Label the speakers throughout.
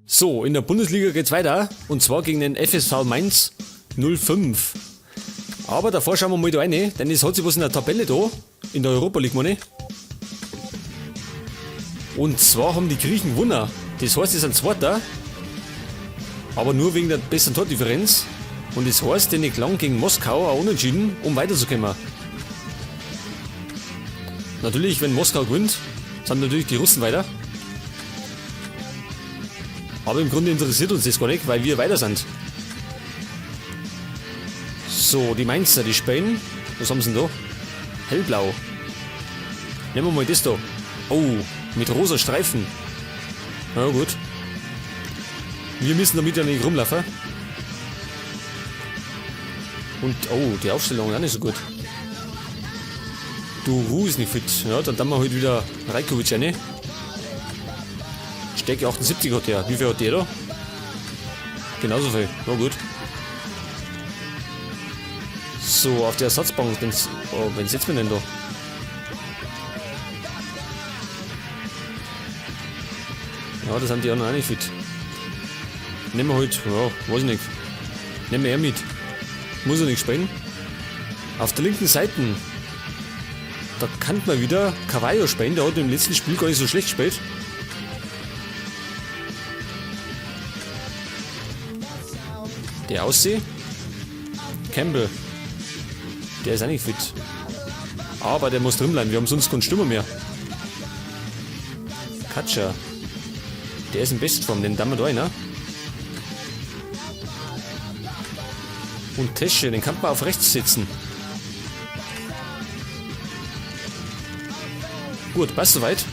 Speaker 1: So, in der Bundesliga geht's weiter und zwar gegen den FSV Mainz 05. Aber davor schauen wir mal da rein, denn es hat sich was in der Tabelle da, in der Europa League, meine ich. Und zwar haben die Griechen gewonnen. Das heißt, sie sind Zweiter, aber nur wegen der besseren Tordifferenz. Und das heißt, den klang gegen Moskau auch unentschieden, um weiterzukommen. Natürlich, wenn Moskau gewinnt, sind natürlich die Russen weiter. Aber im Grunde interessiert uns das gar nicht, weil wir weiter sind. So, die Mainzer, die spielen. Was haben sie denn da? Hellblau. Nehmen wir mal das da. Oh, mit rosa Streifen. Na gut. Wir müssen damit ja nicht rumlaufen. Und, oh, die Aufstellung ist auch nicht so gut. Du ist nicht fit. Ja, dann tun wir halt wieder Rajkovic rein. Stärke 78 hat der. Wie viel hat der da? Genauso viel. Na gut. So, auf der Ersatzbank. Oh, wen setzen wir denn da? Ja, das sind die anderen auch nicht fit. Nehmen wir halt, ja, weiß ich nicht. Nehmen wir er mit. Muss er nicht spielen. Auf der linken Seite, da kann man wieder Carvalho spielen. Der hat im letzten Spiel gar nicht so schlecht gespielt. Der Ausseh. Campbell. Der ist auch nicht fit. Aber der muss drin bleiben. Wir haben sonst keinen Stürmer mehr. Katscher. Der ist in Bestform. Den tun wir da rein, ne? Und Tesche, den kann man auf rechts setzen. Gut, passt soweit.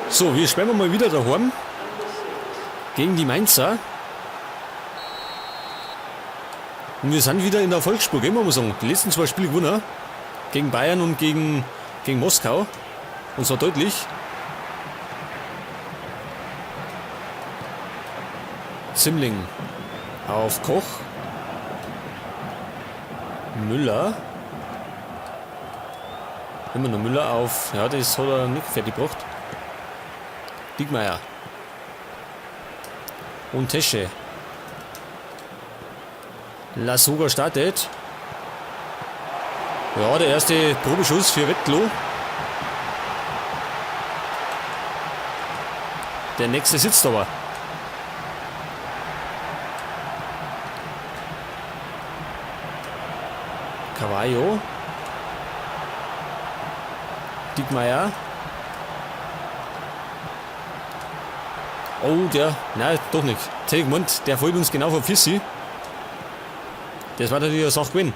Speaker 1: So, wir spielen mal wieder daheim gegen die Mainzer. Und wir sind wieder in der Erfolgsspur, gell, muss man sagen. Die letzten zwei Spiele gewonnen. Gegen Bayern und gegen Moskau. Und zwar deutlich. Zimling auf Koch. Müller. Immer noch Müller auf. Ja, das hat er nicht fertig gebracht. Diekmeier. Und Tesche. Lasogga startet. Ja, der erste Probeschuss für Wetklo. Der nächste sitzt aber. Carvalho. Diekmeier. Oh, der. Nein, doch nicht. Mund, der folgt uns genau vor Fissi. Das war natürlich eine Sache gewesen.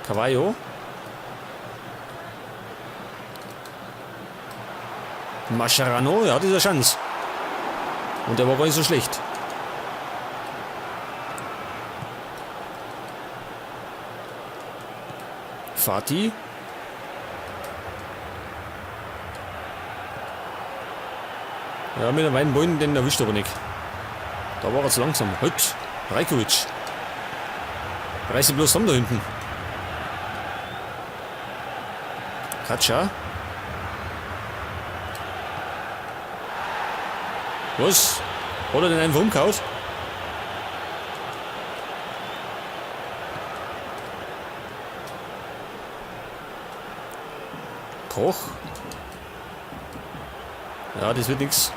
Speaker 1: Carvalho. Mascherano, ja, das ist eine Chance. Und der war gar nicht so schlecht. Fatih. Ja, mit einem weiten Ball, den erwischt aber nicht. Da war er zu langsam. Halt, Rajkovic. Reißt sich bloß zusammen da hinten. Katscha. Was? Hat er den einfach umgehauen? Koch. Ja, das wird nix.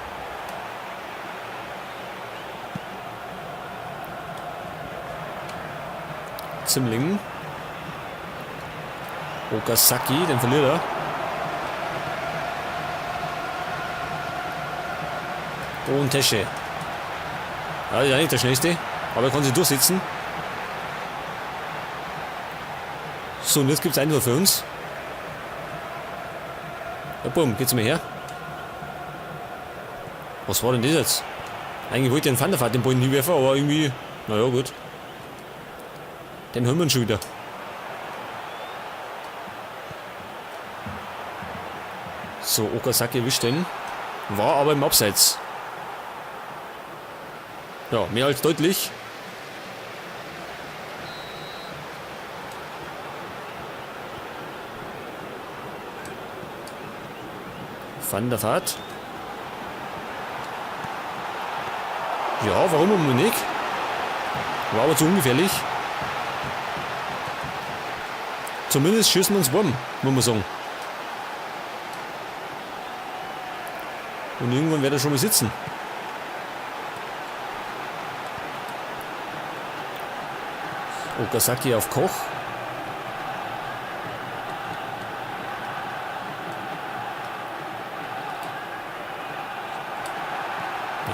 Speaker 1: Zimling. Okazaki, den verliert er. Und Tesche. Ja, ist ja nicht der schnellste, aber er kann sich durchsetzen. So, und jetzt gibt es Einwurf für uns. Ja, bumm, geht's mir her. Was war denn das jetzt? Eigentlich wollte ich den Van der Vaart den Ball nie werfen, aber irgendwie, naja, gut. Den holen wir schon wieder. So, Okazaki erwischt den. War aber im Abseits. Ja, mehr als deutlich. Van der Vaart. Ja, warum immer nicht? War aber zu ungefährlich. Zumindest schießen wir uns warm, muss man sagen. Und irgendwann wird er schon mal sitzen. Okazaki auf Koch.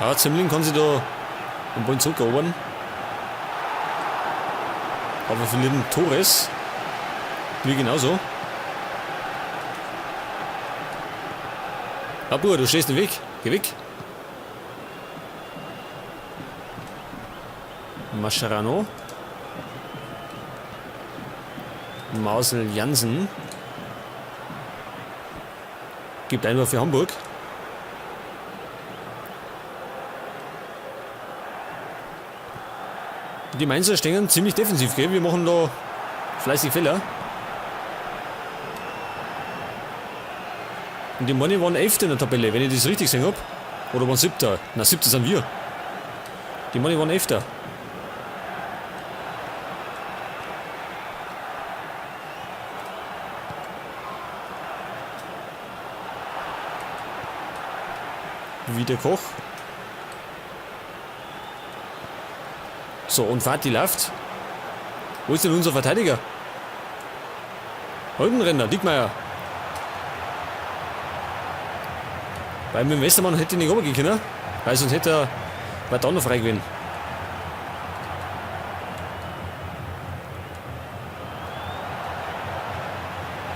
Speaker 1: Ja, Zimling kann sich da den Ball zurückerobern. Aber verlieren Torres. Wir genauso. Ja, Bruder, du stehst im Weg. Geh weg. Mascherano. Marcel Jansen. Gibt einmal für Hamburg. Die Mainzer stehen ziemlich defensiv, gell? Wir machen da fleißig Fehler. Und die Money waren 11. in der Tabelle, wenn ich das richtig gesehen hab. Oder waren 7. Na, 7. sind wir. Die Money waren 11. Wieder Koch. So, und Fatih läuft. Wo ist denn unser Verteidiger? Holdenrenner, Diekmeier. Weil mit dem Westermann hätte ich nicht runtergehen können, weil sonst hätte er weiter noch frei gewesen.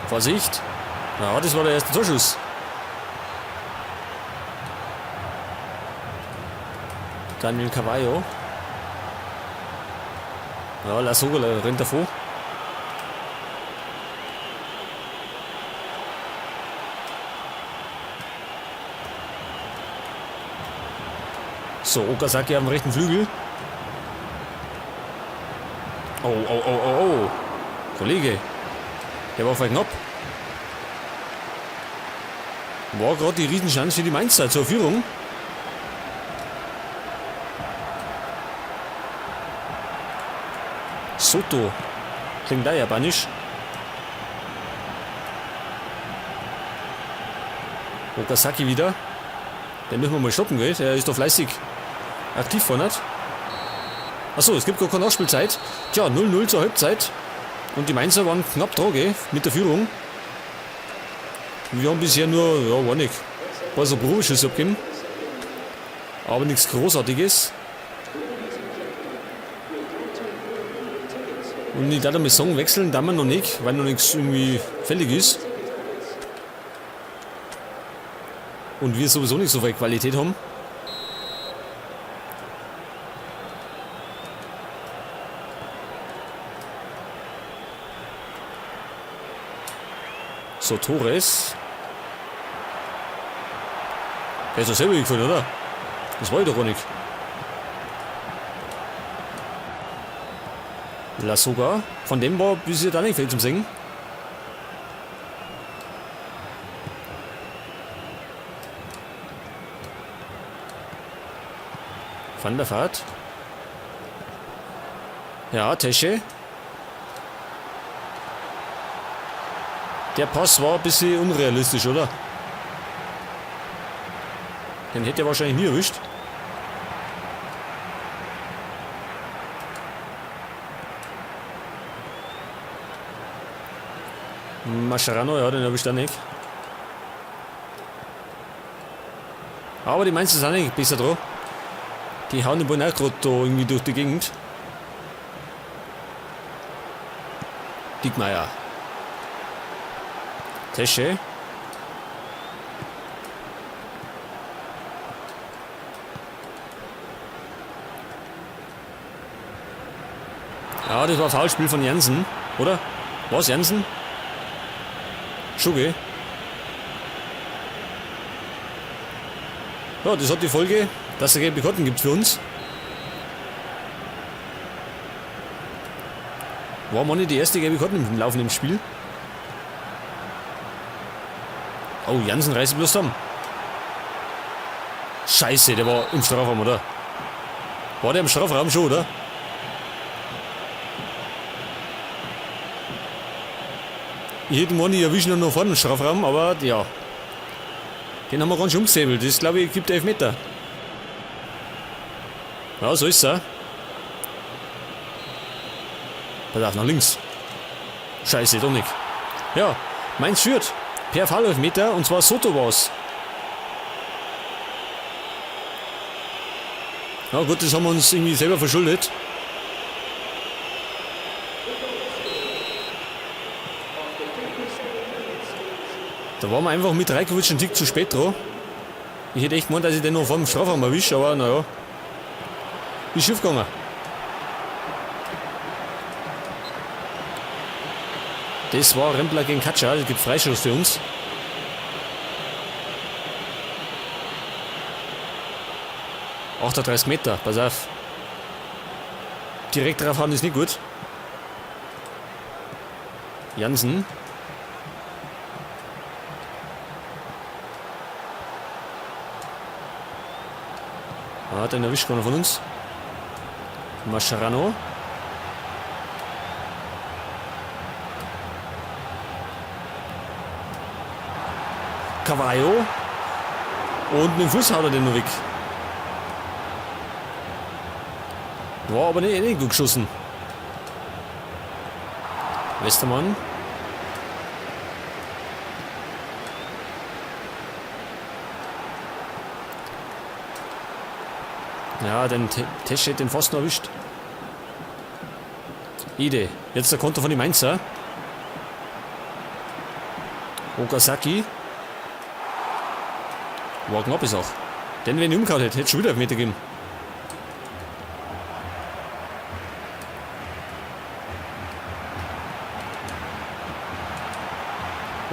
Speaker 1: Vorsicht! Ja, das war der erste Torschuss. Daniel Carvalho. Ja, Lasogga rennt davor. So, Okazaki am rechten Flügel. Oh, oh, oh, oh, oh. Kollege. Der war voll knapp. War gerade die Riesenchance für die Mainzer zur Führung. Soto. Klingt da japanisch. Okazaki wieder. Den müssen wir mal stoppen, gell? Der ist doch fleißig aktiv vorne. Achso, es gibt gar keine Nachspielzeit. Tja, 0-0 zur Halbzeit. Und die Mainzer waren knapp dran, gell? Mit der Führung. Wir haben bisher nur, ja, war nicht, ein paar so Probeschüsse abgegeben. Aber nichts Großartiges. Und ich darf mal sagen, wechseln darf man noch nicht, weil noch nichts irgendwie fällig ist. Und wir sowieso nicht so viel Qualität haben. So, Torres. Der ist doch selber gefallen, oder? Das war ich doch gar nicht. Lasogga. Von dem war bisher da nicht viel zum Singen. Van der Vaart. Ja, Tesche. Der Pass war ein bisschen unrealistisch, oder? Den hätte er wahrscheinlich nie erwischt. Mascherano, ja, den erwischt er nicht. Aber die Mainzer sind nicht besser dran. Die hauen den Ball auch gerade da irgendwie durch die Gegend. Diekmeier. Tesche. Ja, das war Foulspiel von Jansen, oder? Was, Jansen? Schon, Ja, das hat die Folge, dass es gelbe Karten gibt für uns. War mal nicht die erste gelbe Karte im laufenden Spiel. Oh, Jansen reißt bloß zusammen. Scheiße, der war im Strafraum, oder? War der im Strafraum schon, oder? Ich hätte gemeint, ich erwische ihn noch vor dem Strafraum, aber ja. Den haben wir ganz schön umgesäbelt. Das, glaube ich, gibt Elfmeter. Ja, so ist es. Pass auf, nach links. Scheiße, doch nicht. Ja, Mainz führt. Per Foulelfmeter, und zwar Soto war's. Ja gut, das haben wir uns irgendwie selber verschuldet. Da waren wir einfach mit Rajkovic einen Tick zu spät dran. Ich hätte echt gemeint, dass ich den noch vor dem Strafraum erwische, aber naja. Ist schief gegangen. Das war Rempler gegen Katscha, das gibt Freischuss für uns. 38 Meter, pass auf. Direkt drauf hauen ist nicht gut. Jansen. Ah, den erwischt keiner von uns. Mascherano. Cavallo. Und mit dem Fuß haut er den noch weg. War aber nicht gut geschossen. Westermann. Ja, den Tesche hat den fast noch erwischt. Ide. Jetzt der Konter von den Mainzer. Okazaki. War knapp ist auch. Denn wenn ich umgehauen hätte, hätte es schon wieder Meter gegeben.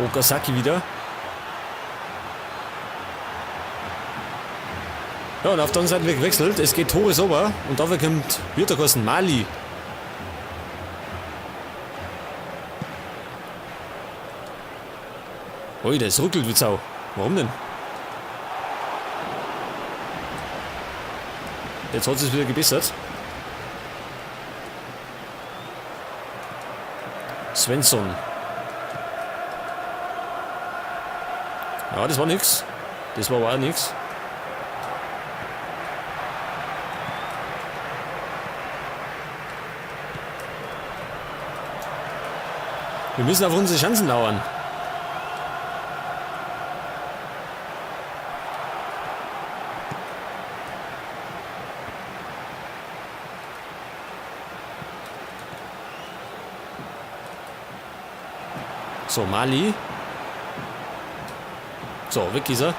Speaker 1: Okazaki wieder. Ja, und auf der anderen Seite wird gewechselt. Es geht Torres ober und dafür kommt Wirterkosten Mali. Ui, das ruckelt wie Sau. Warum denn? Jetzt hat es wieder gebessert. Svensson. Ja, das war nix. Das war aber auch nix. Wir müssen auf unsere Chancen lauern. So, Mali. So, weg ist er.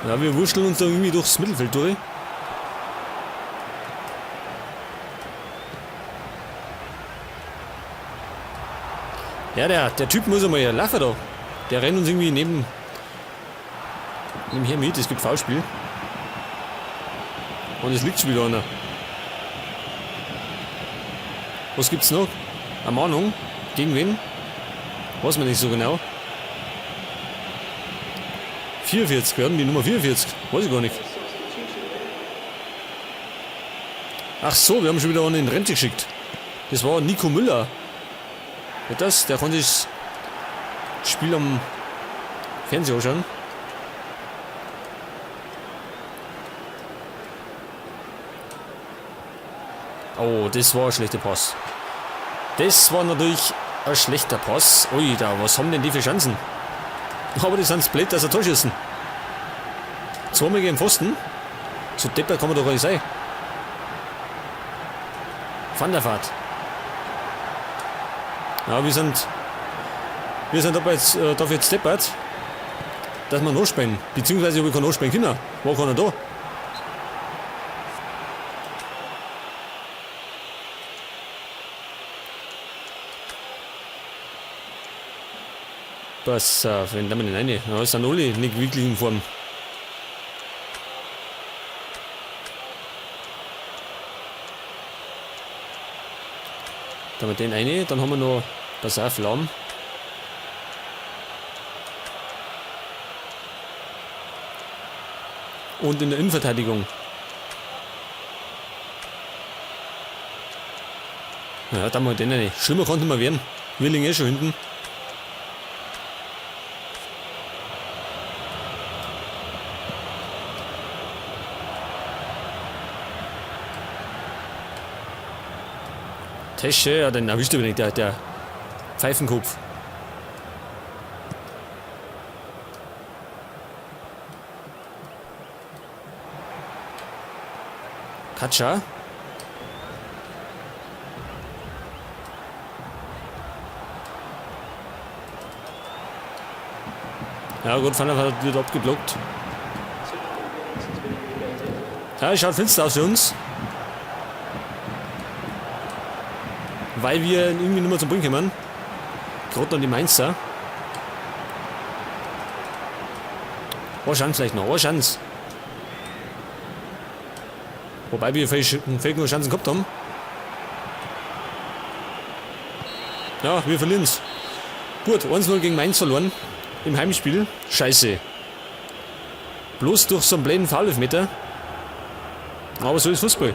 Speaker 1: Ja, wir wurschteln uns da irgendwie durchs Mittelfeld durch. Ja, der Typ muss einmal hier laufen da. Der rennt uns irgendwie nebenher mit. Es gibt Foulspiel. Und es liegt schon wieder einer. Was gibt's noch? Eine Mahnung? Gegen wen? Weiß man nicht so genau. 44, wir hatten die Nummer 44. Weiß ich gar nicht. Ach so, wir haben schon wieder einen in Rente geschickt. Das war Nico Müller. Ja, das, der konnte sich das Spiel am Fernseher anschauen. Oh, das war ein schlechter Pass. Das war natürlich ein schlechter Pass. Ui, da, was haben denn die für Chancen? Aber die sind blöd, dass sie Tor schießen. Zweimal gegen Pfosten. So deppert kann man doch gar nicht sein. Van der Vaart. Ja, wir sind dabei jetzt, dafür jetzt deppert, dass wir nachspielen. Beziehungsweise habe ich kein nachspielen können. War keiner da. Pass auf, wenn da mal nicht rein. Ja, sind alle nicht wirklich in Form. Da haben wir den eine, dann haben wir noch, pass auf, Lahm. Und in der Innenverteidigung. Ja, da haben wir den eine. Schlimmer konnte man werden. Wir liegen eh schon hinten. Tesche, ja, den erwischt aber nicht, der Pfeifenkopf. Katscha. Ja gut, Van der Vaart wird abgeblockt. Ja, schaut finster aus für uns. Weil wir irgendwie nicht mehr zum Bring kommen. Gerade noch die Mainzer. Eine Chance vielleicht noch, eine Chance. Wobei wir vielleicht noch Chancen gehabt haben. Ja, wir verlieren's. Gut, 1-0 gegen Mainz verloren. Im Heimspiel. Scheiße. Bloß durch so einen blöden Foul-Elfmeter. Aber so ist Fußball.